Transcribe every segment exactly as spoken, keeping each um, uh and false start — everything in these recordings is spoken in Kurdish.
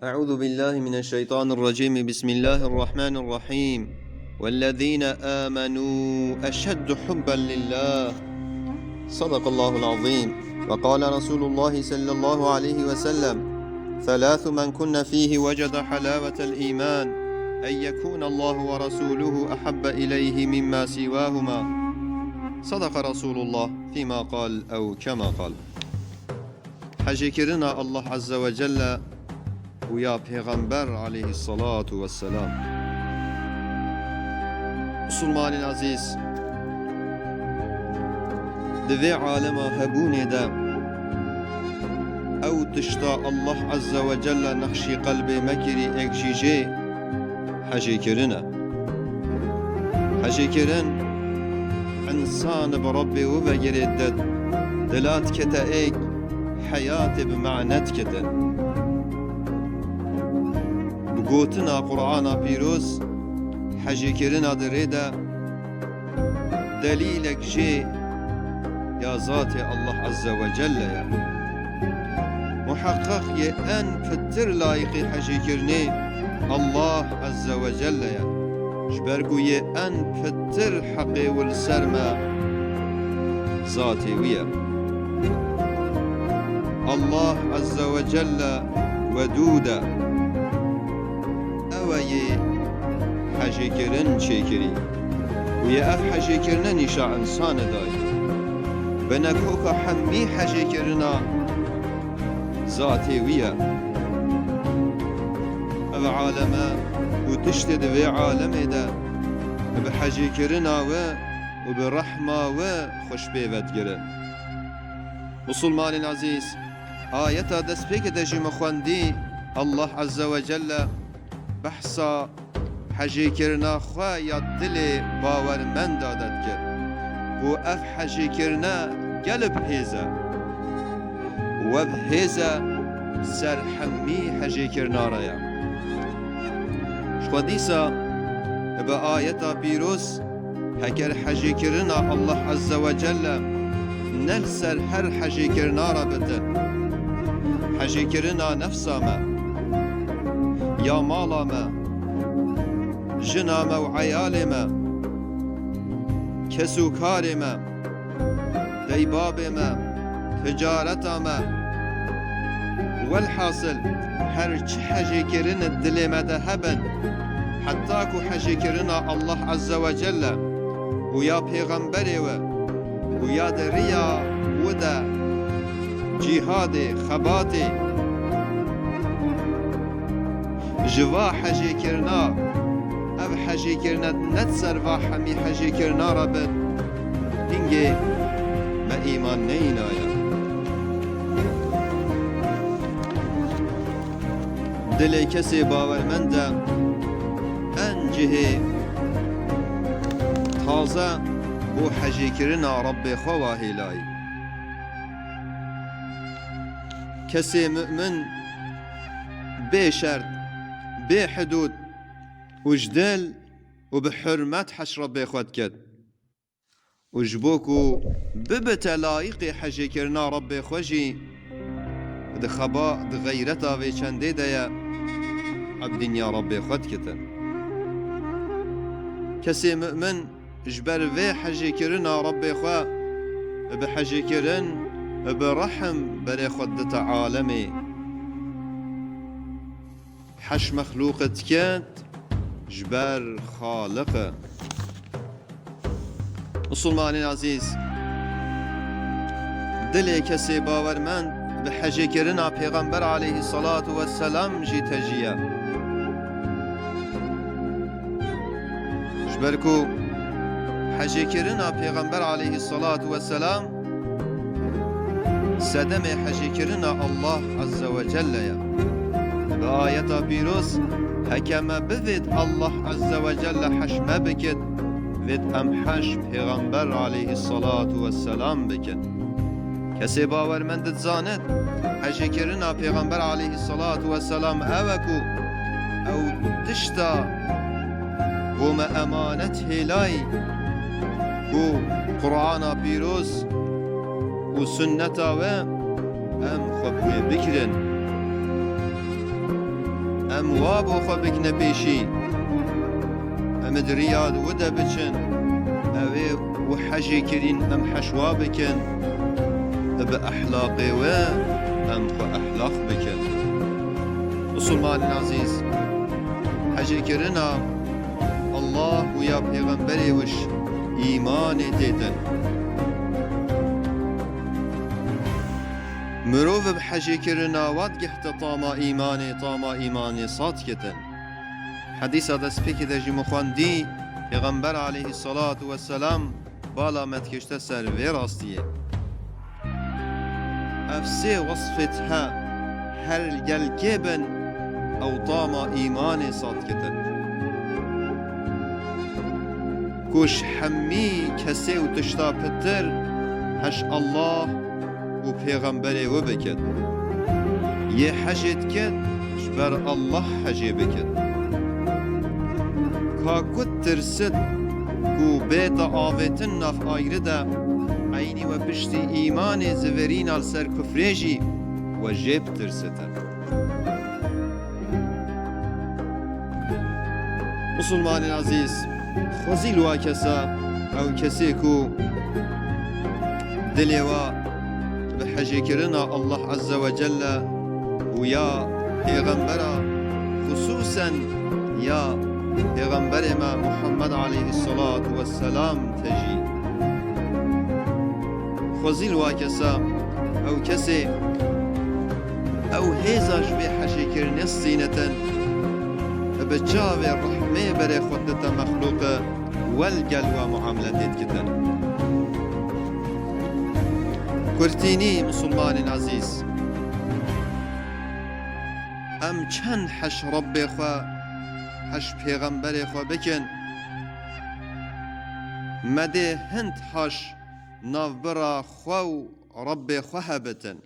أعوذ بالله من الشيطان الرجيم. بسم الله الرحمن الرحيم. والذين آمنوا أشد حبا لله. صدق الله العظيم. وقال رسول الله صلى الله عليه وسلم: ثلاث من كن فيه وجد حلاوة الإيمان، أن يكون الله ورسوله أحب إليه مما سواهما. صدق رسول الله فيما قال أو كما قال. Hecêkirina Allah Azze ve Celle û ya Pêxember aleyhissalatu vesselam. Musulmanên ezîz, di vê alema hebûnê de ew tişta Allah Azze ve Celle nexşî qelbê me kirî êk jî jê hecêkirin e. Hecêkirin, însan bi Rebbê wî ve girêdide, dila dikete êk, heyatê bi mane dikete. Bi gotina Qur'ana Pîroz, hecêkirina di rê de delîlek jê ya zatê Allah Azze ve Celle ye. Muheqeq yê en pitir layîqî hecêkirinê Allah Azze ve Celle ye. Ji ber ku yê en pitir heqê wî li ser me zatê wî ye. Allah Azze ve Celle Wedûd e. Ew e yê hecêkirin çêkirî û yê ev hecêkirine nîşa însanê dayî. Binekoka hemî hecêkirina zatê wî ye. Ev aleme û tiştê di vê alemê de bi hecêkirina wî û bi rehma wî xweş pê ve digire. Musulmanên ezîz, ayeta destpêkê de jî me xwendî, Allah Azze ve Celle behsa hecêkirina xwe ya dilê bawermenda de dikir. Ku ev hecêkirine gelek hêz e. Û ev hêz e ser hemî hecêkirina re ye. Ji xwe dîsa bi ayeta pîroz Heger hecêkirina Allah Azze ve Celle ne li ser her hecêkirina re bitin, hecêkirina nefsa me, ya mala me, jina me û eyalê me, kes û karê me, deybabê me, ticareta me, welhasil her çi hecêkirin dilê me de hebin, heta ku hecêkirina Allah Azze ve Celle û ya Pêxemberê wî û ya di riya wî de cîhadê, xebatê, ji va hecêkirina, ev hecêkirine ne di ser va hemî hecêkirina re bin, hingê me îman neynaye. Dilê kesê bawermend e en cihê taze bo hecêkirina Rebbê xwe wa hêlayî. Kesê mu'min bê şert, bê hidûd û ji dil û bi hurmet heş Rebbê xwe diket. Û ji bo ku bibite layîqê hecêkirina Rebbê xwe jî, di xeba, di xeyreta vê çendê de ye, ev dinya Rebbê xwe dikete. Kesê mu'min ji ber vê hecêkirina Rebbê xwe, bi hecêkirin, bi rehm berê xwe didite alemê. Heş mexlûqê diket ji ber Xaliqê. Musulmanên ezîz, dilê kesê bawermend bi hecêkirina Pêxember aleyhissalatu vesselam jî tejî ye. Ji ber ku hecêkirina Pêxember aleyhissalatu vesselam sedemê hecêkirina Allah Azze ve Celle ye. Bi ayeta pîroz, heke me bivêt Allah Azze ve Celle heş me bikit, vêt em heş Pêxember aleyhissalatu vesselam bikin. Kesê bawermend dizanit, hecêkirina Pêxember aleyhissalatu vesselam ew e ku ew tişta bo me emanet hêlayî, ku Qur'ana pîroz û sunneta we em xwe bi wê bigirin. Em wa bo xwe bikine pêşî. Em di riya di wi de biçin. Ew ê û hejê kirîn em heş wa bikin. Bi ehlaqê we em xwe ehlaq bikin. Musulmanên ezîz, hejêkirina Allah û ya Pêxemberê wî îmanê tê din. Mirov bi hejêkirina wa digihte tama îmanê, tama îmanê sat dikitin. Hedîsa destpêkê de jî min xwendî, Pêxember aleyhisselatu vesselam bala me dikişte ser vê rastiyê. Ev sê wesfêt he, her li gel kê bin, ew tama îmanê sat dikitin. Ku ji hemî kesê û tişta pitir heş Allah û pêxemberê wî bikit. Yê hejê dikit, ji ber Allah hejê bikit. Ka ku tirsit ku bête avêtin nav ayri de, eynî we piştî îmanê zivirîna li ser kufrê jî we jê bitirsitin. Musulmanên ezîz, xwezî li wa kesa, ew kesê ku dilê wa bi hejêkirina Allah Azze ve Celle û ya Pêxembera, xusûsen ya Pêxemberê me Muhammed aleyhisselatu vesselam tejî. Xwezî li wa kesa, ew kesê, ew hêza ji vê hejêkirinê stînitin, bi çavê rehmê berê xwe dite mexlûqe, we li gel we muameletê dikitin. Kurtînî, musulmanên ezîz, em çend heş Rebbê xwe, heş pêxemberê xwe bikin, me dê hind haş navbira xwe û Rebbê xwe hebitin.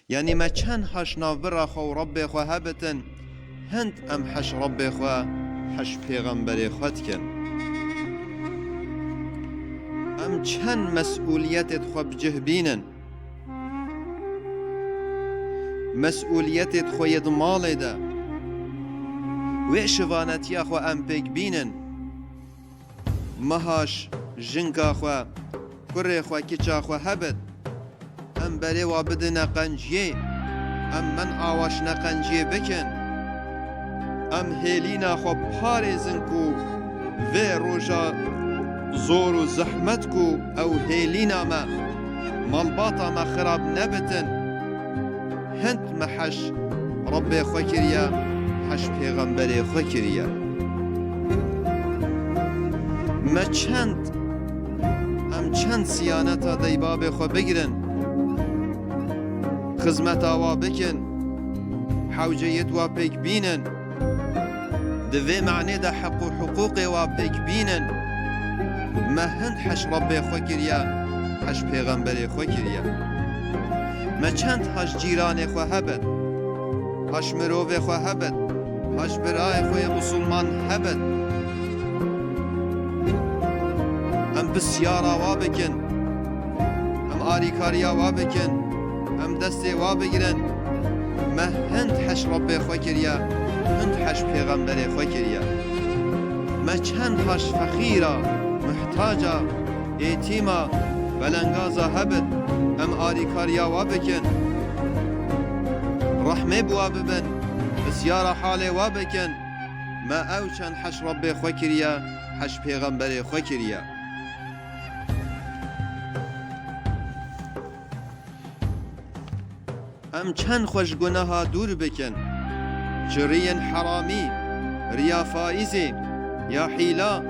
Yanî me çend haş navbira xwe û Rebbê xwe hebitin, hind em heş Rebbê xwe, heş pêxemberê xwe dikin. Em çend mesûliyetê xwe bi cih bînin. Mesûliyetê xwe yê di malê de. Wê şivanetiya xwe em pêk bînin. Mehaş jinka xwe, kurê xwe, kiça xwe hebit. Em berê wa bidine qenciyê. Em men'a wa ji neqenciyê bikin. Em hêlîna xwe parêzin ku vê roja zor û zehmet ku ew hêlîna me, malbata me xirab nebitin. Hind me heş Rebbê xwe kiriye, heş pêxemberê xwe kiriye. Me çend, em çend siyaneta deybabê xwe bigirin, xizmeta wa bikin, hewceyê wa pêk bînin. Di vê manê de heq û hiqûqê wa pêk bînin. Me hind heş Rebbê xwe kiriye, heş pêxemberê xwe kiriye. Me çend haş cîranê xwe hebit, haş mirovê xwe hebit, haş birayê xwe yê musulman hebit. Em pisyara wa bikin, em arîkariya wa bikin, em destê wa bigirin. Me hind heş Rebbê xwe kiriye, hind heş pêxemberê xwe kiriye. Me çend haş fexîra, muhtaca, êtîma, belengaza hebit, em arîkariya wa bikin. Rehmê bi wa bibin, pisyara halê wa bikin. Me ew çend heş Rebbê xwe kiriye, heş pêxemberê xwe kiriye. Em çend xwe ji guneha dûr bikin, ji riyên heramî, riya faîzê, ya hîla.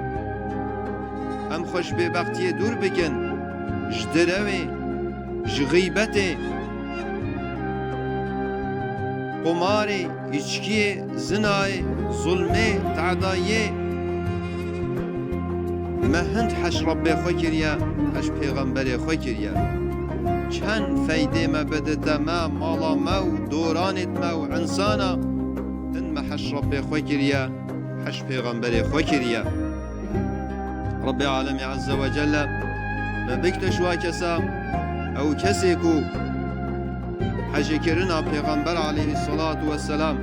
Em xwe ji bêbextiyê dûr bikin, ji direwê, ji xîbetê, qumarê, îçkiyê, zinayê, zulmê, tadayiyê. Me hind heş Rebbê xwe kiriye, heş pêxemberê xwe kiriye. Çend feydê me bidite me, mala me û doranêt me û insana, hind me heş Rebbê xwe kiriye, heş pêxemberê xwe kiriye. Rebbê Alemê Azze ve Celle me bikte ji wa kesa, ew kesê ku hecêkirina Pêxember aleyhisselatu vesselam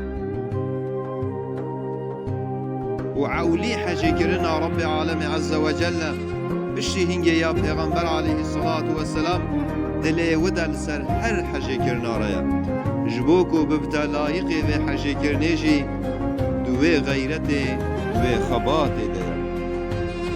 û ewlî hecêkirina Rabbê Alemê Azze ve Celle, piştî hingê ya Pêxember aleyhisselatu vesselam dilê wî de li ser her hecêkirina re ye. Ji bo ku bibite layîqê vê hecêkirinê jî di wê xeyretê, di wê xebatê de ye.